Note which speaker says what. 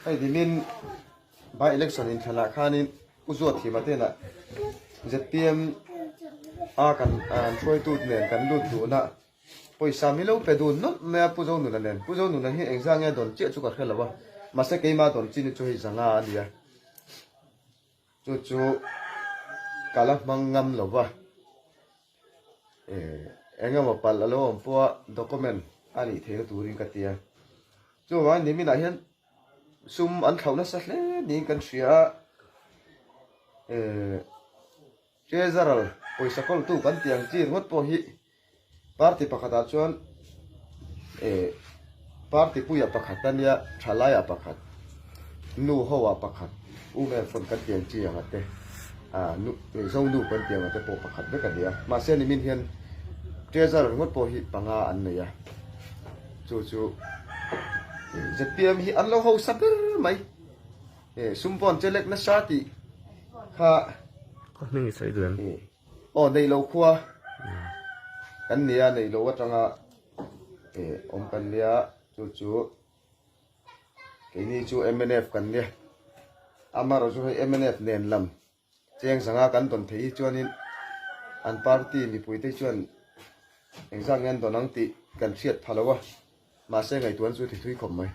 Speaker 1: Hei nimin by election inthlanah khanin Pu Zuathima te inah zpm a kan an hruaitu nen kan lut duhna pawisa mi lo pe dun nawlh mai a Pu Zonuna nen. Pu Zonuna hi engzah nge dawn chiah chu ka hre lo a, mahse keimah dawn chin hi chu hei zanga a nia. Chu chu ka la hmang ngam lo va, eng emaw palh a lo awm pawh a document a nih theihna turin ka ti a. Chuvangin niminah hian sum an thlauh nasa hle niin kan hria a, Treasurer pawisa kawltu kan tih ang chi ringawt pawh hi Party pakhatah chuan eh party puia pakhat a nia, thalaiah pakhat, nu hoah pakhat, women front kan tih ang chi anga te, ah nu Zonu kan tih anga te pawh pakhat vek a ni a. Mahse nimin hian treasurer ringawt pawh hi panga an nei a, chu chu zpm hi an lo hausa ber mai. Eh sum pawh an che lek nasa tih kha.
Speaker 2: Khaw hming i sawi duh em?
Speaker 1: Aw neilo khua kan nia neilo atanga awm kan nia chu chu keini chu mnf kan nia amaherawh chu hei mnf nen lam cheng zanga kan dawn theih hi chuanin an party mipui te chuan engzah nge an dawn ang tih kan hriat pha lo a mahse ngaihtuahna chu ti thui khawp mai.